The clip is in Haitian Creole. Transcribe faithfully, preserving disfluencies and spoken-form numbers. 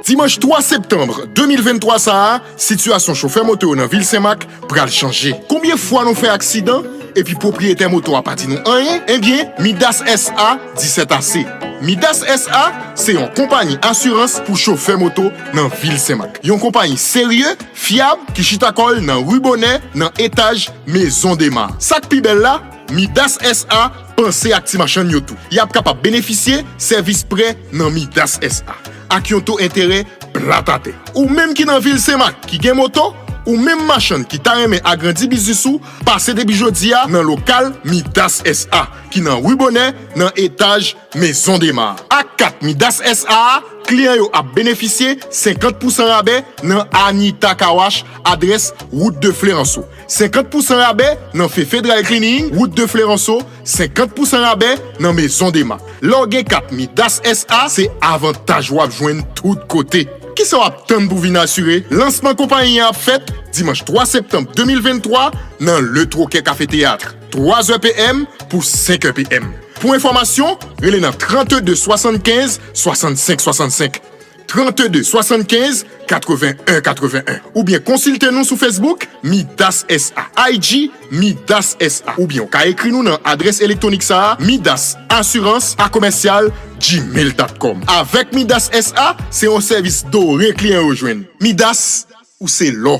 Dimanch twa septanm de mil venntwa sa a, sitiyasyon chofè moto yo nan vil Senmak pral chanje. Konbyen fwa nou fè aksidan epi pwopriyetè moto a pa di nou anyen? Ebyen, Midas S A di sèt ase. Midas S A se yon konpayi asirans pou chofè moto nan vil Senmak. Yon konpayi serye, fyab, ki chita kò l nan ri Bonè, nan etaj Maison des Mars. Sa k pi bèl la, Midas S A panse ak ti machann yo tou. Y ap kapab benefisye sèvis prè nan Midas S A ak yon to enterè plat atè. Ou menm ki nan vil Senmak ki gen moto, ou menm machann ki ta renmen agrandi biznis ou, pase depi jodi a nan lokal Midas S A ki nan ri Bonè, nan etaj Maison des Mars. Ak kat Midas S A a, kliyan yo ap benefisye senkant pousan rabè nan Anita Car Wash, adrès wout de Fleranso. Senkant pousan rabè nan Fefe Dry Cleaning, wout de Fleranso, senkant pousan rabè nan Maison des Mars. Lè w gen kat Midas S A, se avantaj w ap jwenn tout kote. Kisa w ap tann pou vin asire? Lansman konpayi an ap fèt dimanch twa septanm de mil venntwa nan Le Troquet Café Théâtre, twa zè P M pou senk è P M. Pou enfòmasyon, rele nan trannde swasannkenz swasannsenk swasannsenk, trannde swasannkenz katreven en katreven en, oubyen konsilte nou sou Facebook Midas S A, I G Midas S A, oubyen w ka ekri nou nan adrès elektwonik sa a, midasassurance à commercial gmail dot com. Avèk Midas S A, se yon sèvis dore kliyan yo jwenn. Midas, ou se lò.